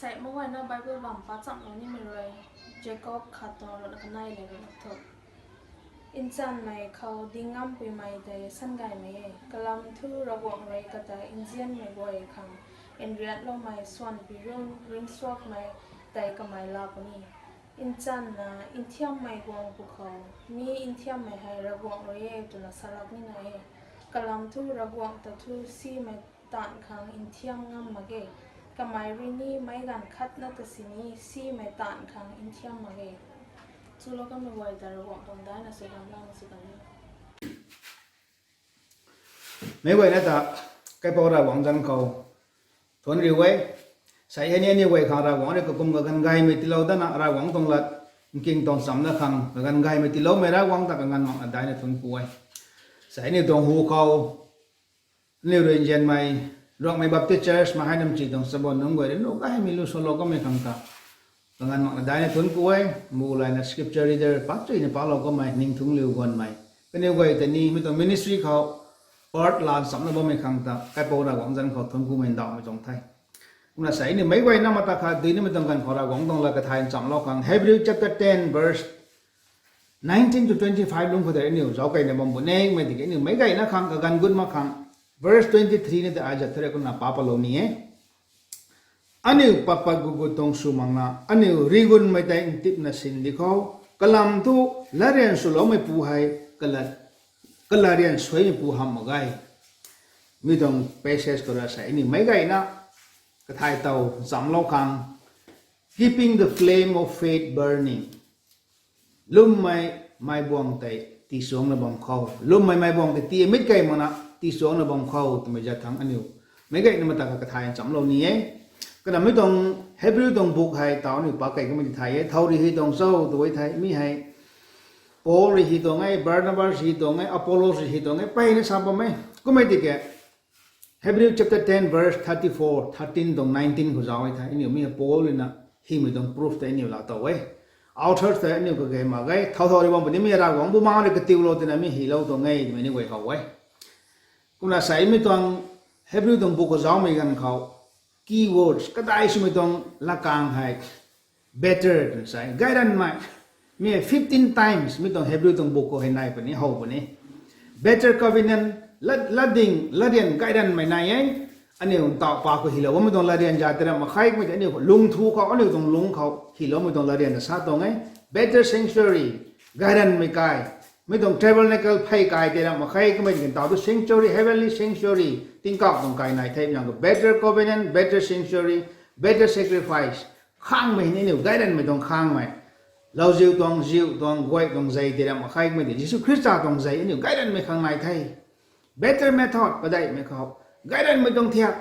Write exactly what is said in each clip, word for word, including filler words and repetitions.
Sei meic guayna Bible bam pa chamlou nimei rui, Jakob khat tuang ruhna kanei le ruhna tho. Nchanmei khou ding ngam puimei tei sangaymei e. Kalam thu Ravguangc rui kata nzianmei guay khang nriatloumei swan pirun ringcsuakmei tei kamei laa puni. Nchanna nthiammei guang pwkhou, mi nthiammei hei Ravguangc rui e twna salak nina e. Kalam thu Ravguangc ta thu simei taanv khang nthiam ngam mak ge. Kamei rui ni meic ganv khatna ta sini simei taanv khang nthiam mak ge. Chulou kanmei guay ta Ravguangc tuang daina sw ganlana sw kan e. Meic guayna ta Kaipouc Ravguangc zanc khou thuanc riu e. Sei hei ni aniu guay khang Ravguangc rui kakum kaganv gaymei tiilou dana Ravguangc tuang lat nking tuang chamna khang kaganv gaymei tiiloumei Ravguangc ta kaganv makna daina thuanc ku e. Sei aniu tuang hu khou aniu rui nzianmei Ruangmei Baptist Church Mahainamchi tuang chabon nunc guay rui nuh gaymei lu salou kamei khang ta kaganv makna daina thuanc ku e. Mbu layna scripture reader pachuina palou kamei Ningthungliu Guanmei, kaniw guay ta ni mi tuang ministry khou part lan chamna bammei khang ta Kaipouc Ravguangc zanc khou thuanc kumei ndauhmei tuang the. Kumna sei aniu meic guayna mata khat dui nimei tuang ganv khou Ravguangc tuang lat kathay nchamlou khang Hebrew chapter ten verse nineteen to twenty-five lungc khou tei aniu zauc keyna bam bu ne. Mei tiki aniu meic guayna khang kaganv gut mak khang verse twenty-three na tei ai zat thare kumna pa palou ni e. Aniu pat pat gut gut tuang sw makna aniu rigunmei tei ntipna sin di khou, kalam thu latryan swloumeipu hei kalat, kalatryan suaimeipu hamh mak ge. Mi tuang passage khou ra sei aniu meic guayna kathay tow nchamlou khang, keeping the flame of faith burning. Lwmmei meibuang tei tiisuangcna bam khou, lwmmei meibuang tei tii mit key makna tiisuangcna bam khou twmei zat thangc aniu meic guayna mata khat kathay nchamlou ni e. Kana mi tuang Hebrew tuang book hei taw aniu pak key kamei ti thay e. Thow rui hei tuang cho tw e thei mi hei Paul rui hei tuang e, Barnabas rui hei tuang e, Apollos rui hei tuang e, mpeyna sa bam e. Kummei tiki Hebrew chapter ten verse thirty-four, thirteen tuang nineteen khou zauc e thei aniu mi hei Paul ruina himei tuang proof tei aniu laa tow e. Authors tei aniu kage mak ge, thow thow rui bam puni mi Ravguangc Bumaengc rui katiulou twna mi hylou tuang e twmei ni guay how e. Kumna sei mi tuang Hebrew tuang book khou zaucmei ganv khou keywords kadai swmei tuang lakang hei better twna sa e, gayranmei. Mi hei fifteen times mi tuang Hebrew tuang book khou hei nai puni, how puni. Better covenant, lat, latding, latryan gayranmei nai e. Aniu ntauh pa khou hylou bammei tuang latryan za tei ramh mak khe, kummei tei aniu lungthu khou, aniu tuang lungc khou hyloumei tuang latryan ta sa tuang e. Better sanctuary, gayranmei kai. Mi tuang tabernacle phey kai tei ramh mak khe, kummei tiki ntauh thu sanctuary, heavenly sanctuary, tingkauh tuang kai nai the, mi zaeng khou better covenant, better sanctuary, better sacrifice. Khangmei hei ni aniu gayranmei tuang khangmei. Lauziu tuang, ziu tuang, guay tuang zei tei ramh mak khe, kummei tei Jisu Khrista tuang zei aniu gayranmei khang nai the. Better method, padeihmei khou gayranmei tuang thiak.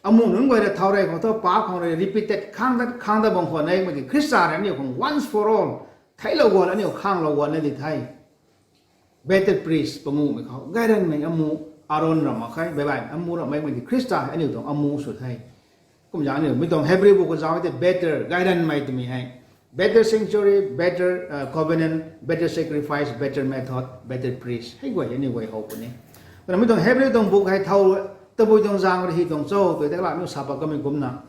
Amuh nunc guay ra thow rey khou thu pa khang rui repeated khang dat, khang dat bam khwan e, kummei tiki Khrista rui aniu khang once for all theiclou guan, aniu khanglou guan na di the. Better priest, panguhmei khou gayranmei amuh, Aaron ramh mak khe, baibaihmei amuh ramh mak e, kummei tiki Khrista hei aniu tuang amuh sw the. Kum zaeng aniu mi tuang Hebrew book khou zauc e thei better, gayranmei twmei hei better sanctuary, better covenant, better sacrifice, better method, better priest hei guay aniu guay how puni. Kumna mi tuang Hebrew tuang book hei thow tabui tuang zaeng rui hei tuang cho tw e thei la aniu sa pat kamei kumna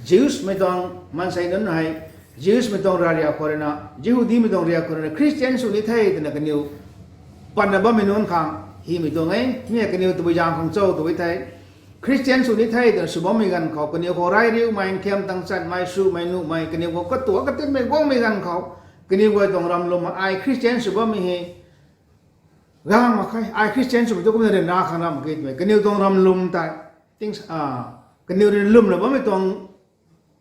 Jews mei tuang maansei nunc hei, Jews mei tuang rariak khou ruina, Jihudimei tuang riak khou ruina Christian sw ni the twna kaniw patna bammei nunc khang hymei tuang e. Mi hei kaniw tabui zaeng khang cho tw e thei, Christian sw ni the twna sw bammei ganv khou kaniw khou rey riumei, nthiam tang chanmei, swmei nuhmei, kaniw khou katuak katinmei guangmei ganv khou, kaniw guay tuang ramlwm ai Christian sw bammei hei gang mak khe, ai Christian swmei thu kumna ryanra khang ramh mak ge twmei kaniw tuang ramlwm tei, kaniw rui lwmna bammei tuang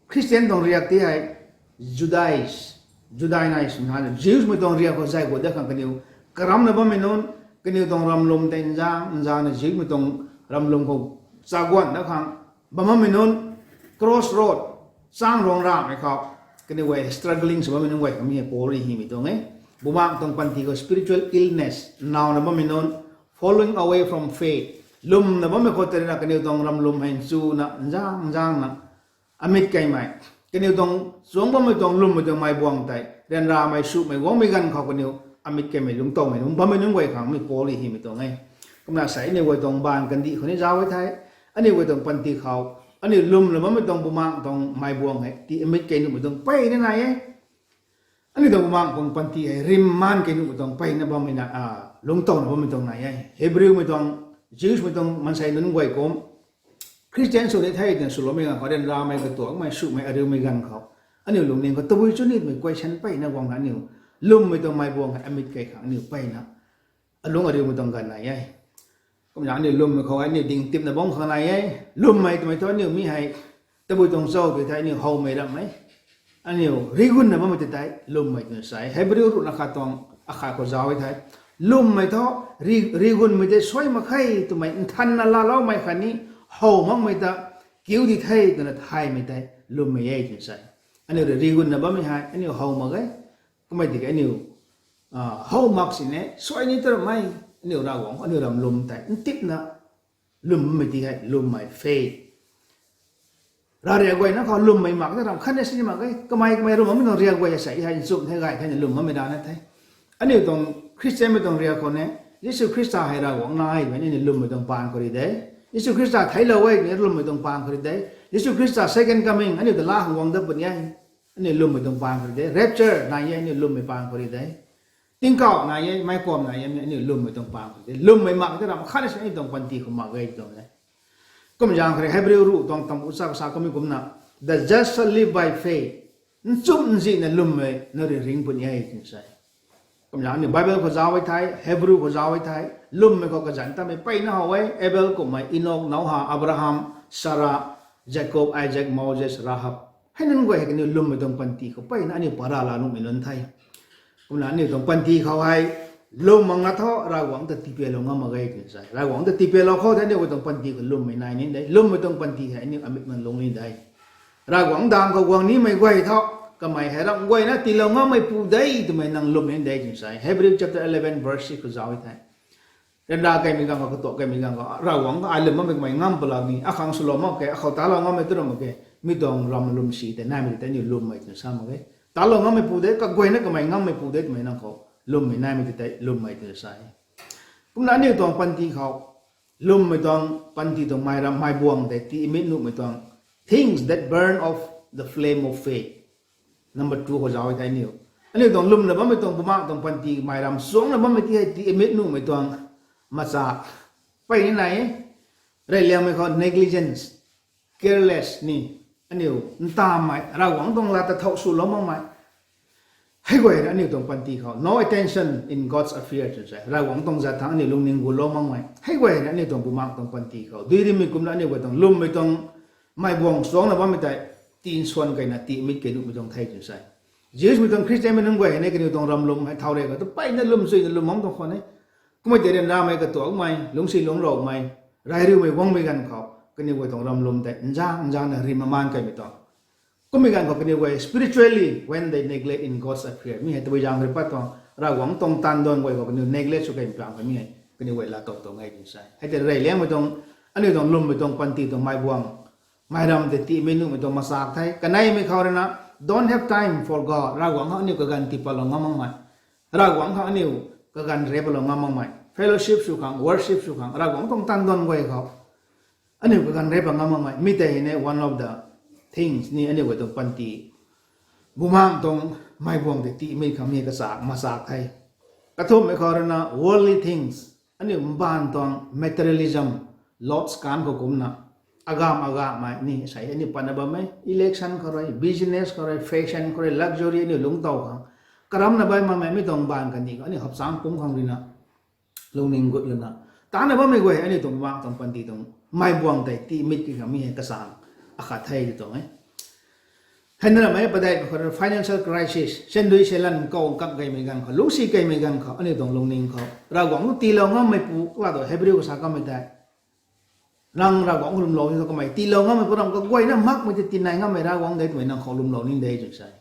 Christian tuang riak tei hei Judaize, Judainize na, Jews mei tuang riak khou zay guat dat khang kaniw karamna bammei nunc, kaniw tuang ramlwm tei nzaeng nzaengna Jews mei tuang ramlwm khou chaguanna khang bam bammei nunc, crossroad, changruang ramhmei khou kaniw guay struggling sw bammei nunc guay khang mi hei Paul rui hymei tuang e. Bumaengc tuang panty khou spiritual illness, nawna bammei nunc, falling away from faith, lwmna bammei khou tei ruina kaniw tuang ramlwm hei nchuna nzaeng nzaengna amit keymei, kaniw tuang chuangc bammei tuang lwmmei tuang meibuang tei ryanramei swmei guangmei ganv khou kaniw amit keymei lungc towmei nunc bammei nunc guay khang mi Paul rui hymei tuang e. Kumna sei aniu guay tuang baanv kandih khou ni zauc e thei, aniu guay tuang panty khou Aniu lwmna bammei tuang bumaeng tuang meibuang hei tii amit kei nuhmei tuang peyna nai e. Aniu tuang bumaeng tuang panty hei rimmaan kei nuhmei tuang peyna bammei na, lungtowna bammei tuang nai e. Hebrewmei tuang, Jewsmei tuang maansei nunc guay kum Christian sw ni the twna swloumei ganv khou, ryanramei katuakmei swmei ariumei ganv khou, aniu lungning khou tabui chu ni twmei question peyna guangna aniu lwmmei tuang meibuang hei amit kei khang aniu peyna alung ariumei tuang ganv nai e. Kumna aniu lwmmei khou aniu ding tipna bam khang nai e. Lwmmei twmei thu aniu mi hei tabui tuang cho tw thei aniu howmei ramh e. Aniu rigunna bammei ti tei lwmmei twna sa e. Hebrew ruhna khat tuang akhat khou zauc e thei, lwmmei thu ri- rigunmei tei suai mak khe twmei nthanna laaloumei khatni how makmei ta kiu di the twna thaymei tei lwmmei e twna sa e. Aniu rui rigunna bammei hei aniu how mak e. Kummei tiki aniu how mak sini suai ni tw ramei, aniu Ravguangc aniu ram lwm tei ntipna lwmmei ti hei lwmmei faith. Ravriak guayna khou lwmmei mak ta ram khatna sini mak e. Kamei kamei lwm bammei tuang riak guay sa hei nchumh the, gay thena lwm bammei rana the. Aniu tuang Christianmei tuang riak khou ni Jisu Khrista hei Ravguangc nai twmei aniu lwmmei tuang paan khou ri de. Jisu Khrista theiclou e twmei lwmmei tuang paan khou ri de. Jisu Khrista second coming aniu ta laa khang guang dat puni e, aniu lwmmei tuang paan khou ri de. Rapture nai e, aniu lwmmei paan khou ri de. Tingkauh nai e, meic kuam nai e, aniu lwmmei tuang paan khou ri de. Lwmmei mak ta ram khatna sini aniu tuang panty khou mak e tuang e. Kum zaeng khou rui Hebrew ruh tuang tam u cha kasa kummei kumna, the just shall live by faith. Nchumh nzihna lwmmei na rui ringc puni e twna sa e. Kumna aniu Bible khou zauc e thei, Hebrew khou zauc e thei, lwmmei khou kazanc tamei peyna how e. Abel kummei, Enok, Noah, Abraham, Sarah, Jacob, Isaac, Moses, Rahab. Hei nunc guay hei kaniw lwmmei tuang panty khou peyna aniu para la nuhmei nunc the. Kumna aniu tuang panty khou hei lwm makna thu Ravguangc ta tipialou ngam mak ge twna sa e. Ravguangc ta tipialou khou the aniu guay tuang panty khou lwmmei nai ni de. Lwmmei tuang panty hei aniu amit man lung ni de. Ravguangc dang khou guang nimei guay thu, kamei hei ramh guayna tiilou ngammeipu de twmei nang lwm ni de twna sa e. Hebrew chapter eleven verse six khou zauc e thei, ryanra kaimei ganv khou, katuak kaimei ganv khou, Ravguangc ai lwm makmei kamei ngam palou ni, akhang swlou mak khe, akhou talou ngammei tu ram mak khe, mi tuang ram lwm si tei naimei tei aniu lwmmei twna sa mak ge. Talou ngammeipu de, kaguayna kamei ngammeipu de twmei nang khou lwmmei naimei tei lwmmei twna sa e. Kumna aniu tuang panty khou lwmmei tuang panty tuang mei ram, meibuang tei tii amit nuhmei tuang, things that burn off the flame of faith. Number two khou zauc e thei aniu, aniu tuang lwmna bammei tuang bumaeng tuang panty mei ram suangcna bammei ti hei tii amit nuhmei tuang machak peyna nai e. Reyliangmei khou negligence, careless ni, aniu ntamei, Ravguangc tuang lat ta thau swlou makmei. Hei guay rui aniu tuang panty khou no attention in God's affair twna sa e. Ravguangc tuang zat thangc aniu lungning gulou makmei. Hei guay rui aniu tuang bumaeng tuang panty khou dui rimei kumna aniu guay tuang lwmmei tuang meibuang suangcna bammei tei tii nsuan keyna tii amit kei nuhmei tuang the twna sa e. Jewsmei tuang Christianmei nunc guay hei ni kaniw tuang ram lwm hei thau rey khou tu peyna lwm chuina lwm bam tuang khwan e. Kummei tei ryanramei, katuakmei, lungcsi lungcraumei, reyriumei guangmei ganv khou kaniw guay tuang ram lwm tei nzang nzangna rim maan keymei tuang. Kummei ganv khou kaniw guay spiritually, when they neglect in God's affair, mi hei tabui zaeng rui pat tuang, Ravguangc tuang taanv duan guay khou kaniw neglect sw kei mpang khou mi hei kaniw guay laa tow tuang e twna sa e. Hei tei reyliangmei tuang, aniu tuang lwmmei tuang panty tuang meibuang, mei ram tei tii amit nuhmei tuang machak the. Kaneimei khou rui na, don't have time for God. Ravguangc khang aniu kaganv tii patlou ngam makmei. Ravguangc khang aniu kaganv rey patlou ngam makmei. Fellowship sw khang, worship sw khang, Ravguangc tuang taanv duan guay khou aniu kaganv rey pat ngam makmei. Mi tei hei ni one of the things ni aniu guay tuang panty bumaeng tuang meibuang tei tii amit khang mi kachak machak the. Kathumhmei khou rui na worldly things, aniu mbaanv tuang materialism, lust kanv khou kumna, agam agamei ni sei aniu patna bammei, election khou rui, business khou rui, fashion khou rui, luxury aniu lungctow khang, karamna bammei mi tuang mbaanv kandih khou aniu hapchang pumc khang rui na lungning gut lana, tana bammei guay aniu tuang bumaeng tuang panty tuang meibuang tei tii amit kei khang mi hei kachak akhat the tw tuang e. Hei na ramei padeih khou rui financial crisis, sandui selan kau kak keymei ganv khou, lungcsi keymei ganv khou, aniu tuang lungning khou Ravguangc tiilou ngammeipu, kalaa tu Hebrew khou sa kanmei tei, nang Ravguangc khou lwmlou ni thu kamei tiilou ngammeipu ram kaguayna makmei tei tinai ngammei Ravguangc de twmei nang khou lwmlou ni de twna sa e.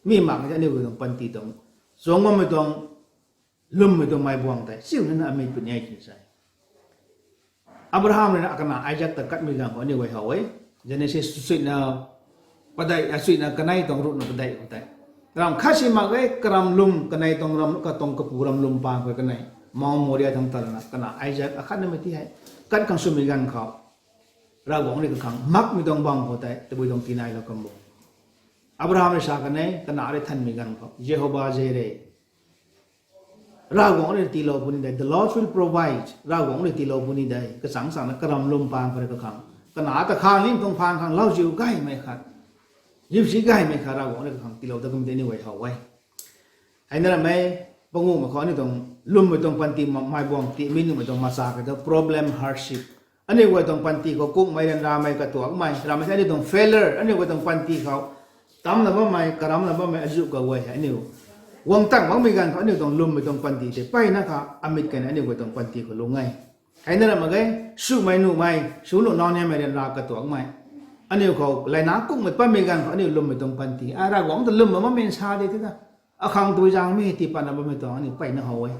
Mi mak tei aniu guay tuang panty tuang, chuang ngammei tuang, lwmmei tuang meibuang tei chiu nina amit puni e twna sa e. Abraham rui na akana Isaac ta katmei ganv khou aniu guay how e. Genesis suina padeih, asuina kanei tuang ruhna padeih khou tei, ram khat si mak e, karam lwm, kanei tuang ram, katuang kapu ram lwm paan khou kanei, Mount Moriah thangc ta lana kana Isaac akhatnamei ti hei kat khang swmei ganv khou, Ravguangc rui kakhang makmei tuang bam khou tei tabui tuang tinailou kam bo. Abraham rui sa kan e, kanac rui thanmei ganv khou Jehovah Jireh, Ravguangc rui tiilou puni de, the Lord will provide, Ravguangc rui tiilou puni de, kachangc changna karam lwm paan khou rui kakhang, kanac ta khang ning tuang phaan khang lauziu gaymei khat, ziusi gaymei khat Ravguangc rui kakhang tiilou dat kum tei aniu guay how e. Hei na ramei, panguhmei khou aniu tuang lwmmei tuang panty, maibuang ti mi nuhmei tuang macha kei thu problem, hardship. Aniu guay tuang panty khou kungmei ryanramei katuakmei, ramei the aniu tuang failure, aniu guay tuang panty khou tamna bammei, karamna bammei azuh kaguay hei aniu guang tang bammei ganv khou aniu tuang lwmmei tuang panty tei mpeyna kha amit keyna aniu guay tuang panty khou lung e. Hei na ram mak ge, sumei nuhmei, sw nuh nau niamei ryanra katuakmei, aniu khou layna kungmei patmei ganv khou aniu lwmmei tuang panty, ai Ravguangc ta lwm bammei sa de ti ta, akhang tui zaeng mi hei tii patna bammei tuang aniu mpeyna how e.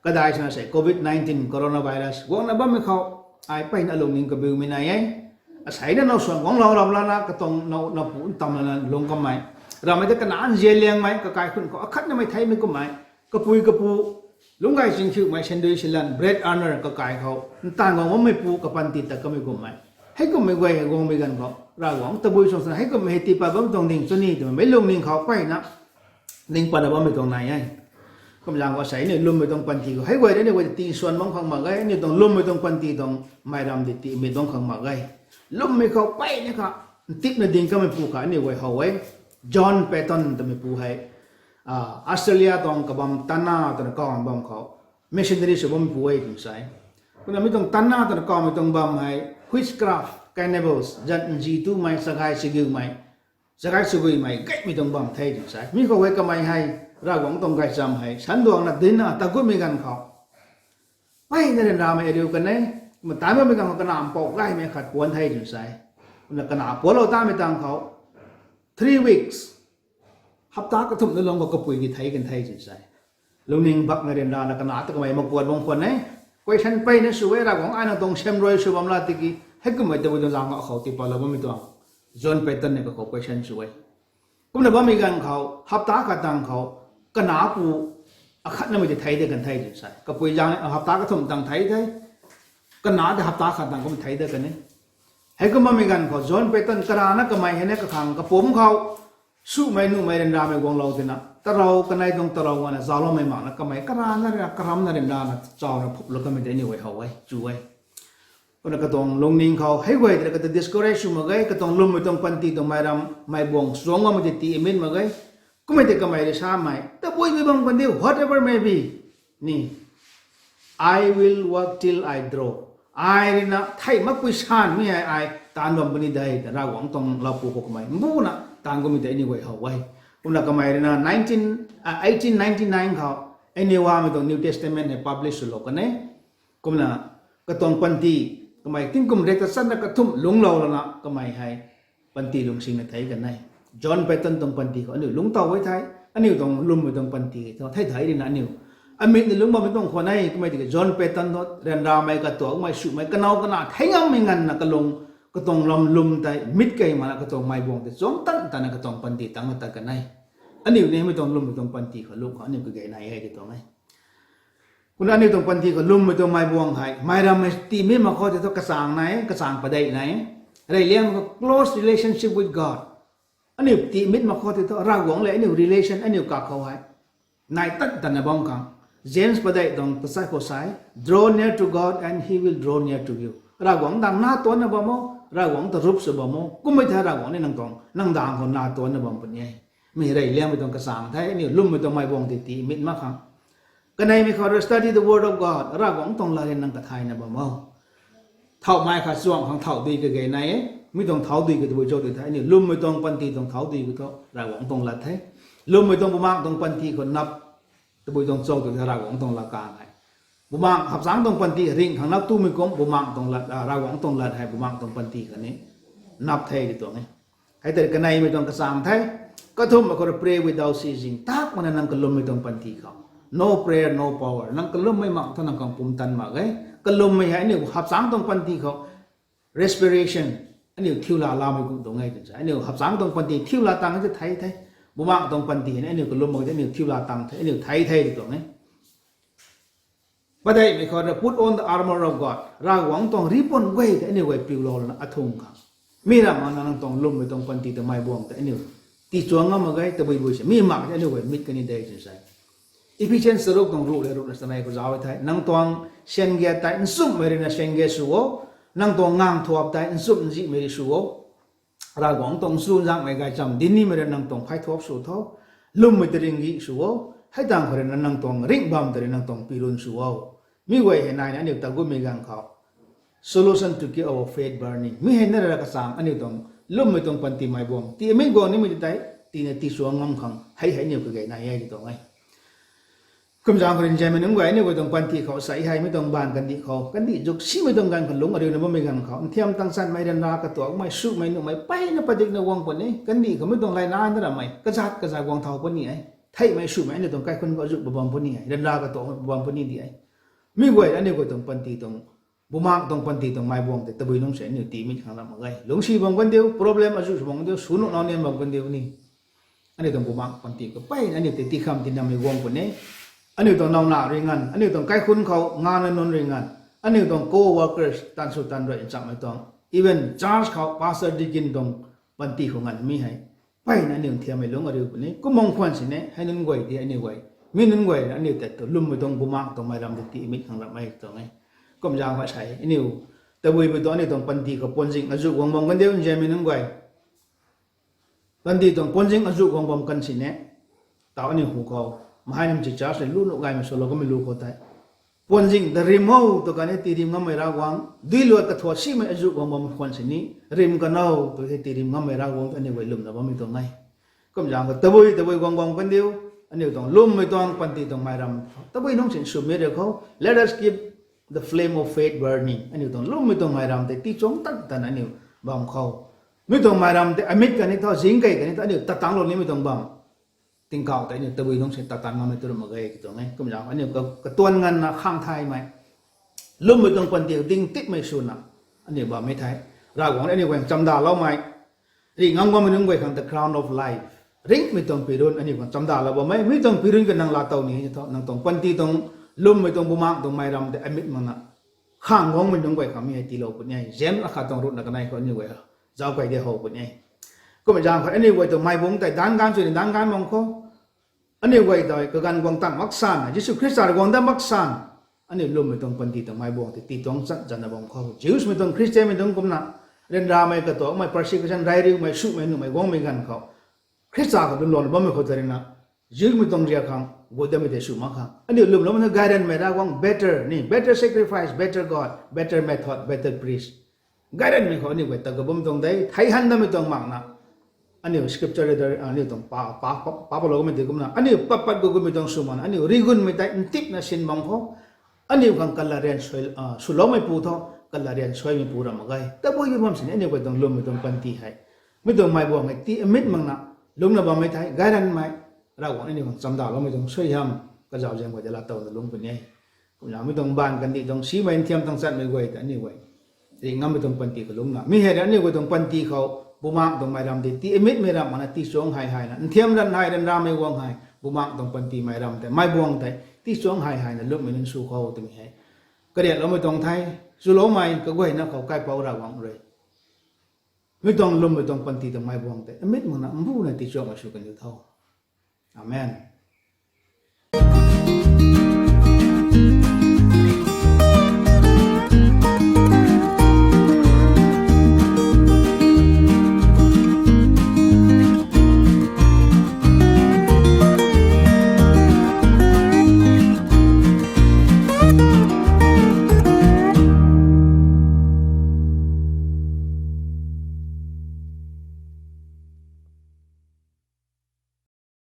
Kadai swna sei covid nineteen coronavirus guangna bammei khou, ai mpeyna alungning kabiumei nai e. Aseina now suan guanglou ram lana katuang now, now pu ntam lana lung kammei, ramei ta kanac nzianliangmei, kakai khun khou akhatnamei theimei kummei, kapui kapu, lungcgay chingkhiumei, sandui silan, bread earner kakai khou ntaanv guang bammei pu kapanty tat kamei kummei, heikummei guay hei guangmei ganv khou Ravguangc tabui suang swna heikummei hei tii pat bam tuang ding chuni twmei meic lungning khou mpeyna ning patna bammei tuang nai e. Kumzaeng khou sei aniu lwmmei tuang panty khou hei guay de, aniu guay ta tii suan bam khang mak ge, aniu tuang lwmmei tuang panty tuang mairam tei tii mit bam khang mak ge. Lwmmei khou mpeyna kha ntipna ding kamei pu kha aniu guay how e. John Paton twmei pu hei, Australia tuang kabam Tanna twna kaw bam khou missionary sw bammei pu e twna sa e. Kumna mi tuang Tanna twna kawmei tuang bam hei witchcraft, cannibals, zan nzi tumei, chagay chagiumei, chagay chaguimei gaymei tuang bam the twna sa e. Mi khou hei kamei hei Ravguangc tuang gaychamv hei sanduangna dinna ta gutmei ganv khou mpeyna ryanramei ariu kan e. Kumna taanv bammei ganv khou kanac mpouh gaymei khat puanc the twna sa e. Kumna kanac puanclou tamei tang khou three weeks, hapta kathumh na lung khou kapui ki thei kan the twna sa e. Lungning bakna ryanrana kanac ta kamei makuat bam khwan e. Question mpeyna sw e, Ravguangc ai nang tuang semrui sw bam la tiki heikummei tabui tuang zaeng khou akhou tii patlou bammei tuang? John Paton ni kakhou question sw e. Kumna bammei ganv khou hapta khat tang khou kanac pu akhatnamei tei thei de kan the twna sa e. Kapui zaeng hapta kathumh tang thei the, kanac ta hapta khat tang kum thei de kan e. Heikum bammei ganv khou John Paton karana kamei hei na kakhang kapumc khou sumei nuhmei ryanramei guanglou tina tarou kanei tuang tarou guangna zauloumei makna kamei karana ryanra karamna ryanrana chawna phuplou kamei tei aniu guay how e, chu e. Kumna katuang lungning khou hei guay tei kata discourage sw mak ge, katuang lwmmei tuang panty tuang mairam maibuang suang bammei tei tii mit mak ge. Kummei tei kamei rui samei tabuimei bam kan diu, whatever may be, ni, I will work till I drop. Ai rui na thei makpui sanmei hei ai taanv bam puni de ta Ravguangc tuang loupu khou kamei mbuna taanv kummei tei aniu guay how e. Kumna kamei rui na nineteen, eighteen ninety-nine khou aniu amei tuang New Testament hei publish swlou kan e. Kumna katuang panty, kamei tingkum rek ta channa kathumh lungclou lana kamei hei panty lungsingna thei kan e. John Paton tuang panty khou aniu lungctow e thei, aniu tuang lwmmei tuang panty thu thei thei rina aniu amit ni lungc bammei tuang khwan e. Kummei tiki John Paton thu ryanramei, katuakmei, sumei, kanow kana thei ngammei nganvna kalung, katuang lam lwm tei mit key makna katuang maibuang tei chuang tan tanna katuang panty tangna tat kan e. Aniu ni mei tuang lwmmei tuang panty khou lungc khou aniu kage nai e ti tuang e. Kumna aniu tuang panty khou lwmmei tuang maibuang hei mairammei tii mit mak khou tei thu kachang nai, kachang padeih nai. Reyliangmei khou close relationship with God. Aniu tii mit mak khou tei thu Ravguangc le aniu relation aniu kakhou hei nai tan tanna bam khang. James padeih tuang tachat khou sa e, Draw near to God and He will draw near to you. Ravguangc dang na tuanna bam o, Ravguangc ta rup sw bam o, kummei thei Ravguangc ni nang tuang, nang dang khou na tuanna bam puni e. Mi reyliangmei tuang kachang the, aniu lwmmei tuang maibuang tei tii mit mak khang. Kaneimei khou rui study the word of God, Ravguangc tuang lat rui nang kathayna bam o. Thauhmei kha chuang khang thauh dui kage nai e. Mi tuang thauh dui khou tabui cho tw the, aniu lwmmei tuang panty tuang thauh dui khou thu Ravguangc tuang lat the. Lwmmei tuang bumaengc tuang panty khou nap tabui tuang cho tw the Ravguangc tuang lat kang hei. Bumaengc hapchangc tuang panty ringh khang nap tumei kum bumaengc tuang lat, Ravguangc tuang lat hei bumaengc tuang panty khatni nap the ti tuang e. Hei tei kaneimei tuang kachang the. Kathumhmei khou rui pray without ceasing. Tak mana nang kalwmmei tuang panty khou no prayer, no power. Nang kalwmmei mak thu nang khang pumtan mak e. Kalwmmei hei aniu hapchangc tuang panty khou respiration, aniu thiu laa laamei kum tuang e twna sa. Aniu hapchangc tuang panty thiu laa tang e thei the. Bumaengc tuang panty hei aniu kalwm mak the, aniu thiu laa tang the, aniu thei the ti tuang e. Padeihmei khou rui put on the armor of God. Ravguangc tuang ripun guay tei aniu guay piulou lana athung khang. Mi ramh mana nang tuang lwmmei tuang panty tuang meic buang tei aniu tiichuang ngam mak ge, tabui bui se mi mak tei aniu guay mit kani de twna sa e. Ephesians charuk tuang ruh le ruhna chanei khou zauc e thei, nang tuang syan gay tei nchumhmei ruina syan gay sw o, nang tuang ngang thuap tei nchumh nzihmei rui sw o. Ravguangc tuang chuzaenghmei gaychamv dinc nimei rui nang tuang phay thuap sw tho, lwmmei ta ringh gih sw o, hei tangv khou ruina nang tuang ringh bam ta rui nang tuang pirun sw o. Mi guay hei naina aniu ta gutmei ganv khou solution to keep our faith burning. Mi hei na ra kachang aniu tuang lwmmei tuang panty meic buang tii amit guang nimei tei, tiina tiichuang ngam khang hei hei aniu kagay nai e ti tuang e. Kumzaeng khou rui nzianmei nunc guay aniu guay tuang panty khou sa hei mi tuang baanv kandih khou, kandih zuk simei tuang ganv khou lungc ariuna bammei ganv khou, nthiam tang chanmei ryanra katuakmei, sumei nuhmei peyna padikna guang puni, kandih khou mi tuang layna na ramei kazat kazat guang thau puni e. Theihmei sumei aniu tuang kaikhunc khou zuk bam puni e, ryanra katuakmei bam puni di e. Mi guay aniu guay tuang panty tuang, bumaengc tuang panty tuang meic buang tei tabui nungc se aniu tii mit khang ram mak ge. Lungcsi bam kan diu, problem azuh sw bam kan diu, sw nuh nau nian bam kan diu ni. Aniu tuang bumaengc panty khou peyna aniu tei tii kham tii namei guang puni. Aniu tuang nauna rui nganv, aniu tuang kaikhunc khou ngana nunc rui nganv, aniu tuang co-workers, tan sw tan rui nchamhmei tuang, even church khou pastor, deacon tuang panty khou nganv mi hei peyna aniu nthiammei lungc ariu puni. Kum bam khwan sini hei nunc guay di aniu guay, mi nunc guay aniu tei tu lwmmei tuang bumaengc tuang meic ram tei tii mit khang ram e tuang e. Kumzaeng khou sa e aniu tabui bui tuang aniu tuang panty khou puanzing azuh guang bam kan diu nzianmei nunc guay. Panty tuang puanzing azuh guang bam kan sini, tau aniu hu khou, mahai nam chi church le lu nuh gaymei swlou kamei lu khou tei, puanzing ta rim o tw kani tii rim ngammei Ravguangc, duiluat kathuat simei azuh guang bam khwan sini, rim kan o tw hei tii rim ngammei Ravguangc ta aniu guay lwmna bammei tuang e. Kumzaeng khou tabui tabui guang bam kan diu, aniu tuang lwmmei tuang panty tuang meic ram tabui nungc sin swmei rui khou, let us keep the flame of faith burning. Aniu tuang lwmmei tuang meic ram tei tiichuang tan tan aniu bam khou, mi tuang meic ram tei amit kani thu, zing kei kani thu aniu tat tangclou nimei tuang bam, tingkauh tei aniu tabui nungc se tat tan ngammei tu ram mak ge ti tuang e. Kumzaeng aniu ka, katuan nganvna khang thaymei, lwmmei tuang panty ding tipmei swna aniu bammei thei, Ravguangc aniu guay chamdaloumei, ri ngam guangmei nunc guay khang the crown of life, ringhmei tuang pirun aniu khang chamdalou bammei, mi tuang pirun ka nang laatow ni thu, nang tuang panty tuang, lwmmei tuang bumaengc tuang meic ram tei amit makna khang guangmei nunc guay khang mi hei tiilou puni e. James akhat tuang ruhna kanei khou aniu guay zauc key de how puni e. Kumzaeng khou aniu guay tuang meic buang tei danc ganv swna danc ganv bam khou, aniu guay tei kaganv guang tang mak san, Jisu Khrista rui guang dat mak san, aniu lwmmei tuang panty tuang meic buang tei tiituang chan channa bam khou, Jewsmei tuang, Khristianmei tuang kumna, ryanramei katuakmei, persecution, rai riumei, sumei nuhmei guangmei ganv khou, Khrista khou lwmlou bammei khou tei ruina, Jewsmei tuang riak khang gut datmei tei sw mak khang aniu lwmloumei na gayranmei Ravguangc better ni, better sacrifice, better God, better method, better priest. Gayranmei khou aniu guay ta kabum tuang de, thei han datmei tuang makna, aniu scripture reader aniu tuang pa, pa, pa, pa, palou kamei tei kumna, aniu pat pat gut gutmei tuang sw makna, aniu rigunmei tei ntipna sin bam khou, aniu khang kalat rian suai, ah, swloumeipu thu, kalat rian suaimeipu ram mak ge. Tabui bi bam sini aniu guay tuang lwmmei tuang panty hei, mi tuang meic buang hei tii amit makna, lungcna bammei thei, gayranmei Ravguangc aniu khang chamdaloumei tuang suaihiam, kazauh zaeng guay tei laatowna lungc puni e. Kumna mi tuang baanv kandih tuang simei nthiam tang chanmei guay tei aniu guay ri ngammei tuang panty khou lungcna, mi hei rui aniu guay tuang panty khou bumaengc tuang meic ram tei tii amitmei ram makna tiichuang hei hei na, nthiam ranv hei, ryanramei guang hei, bumaengc tuang panty meic ram tei, meic buang tei tiichuang hei hei na lwmmei nunc sw khou twmei hei kariakloumei tuang the. Chuloumei kaguayna khou Kaipouc Ravguangc rui mi tuang lwmmei tuang panty tuang meic buang tei amit makna mbuna tiichuangmei sw kan diu tho. Amen.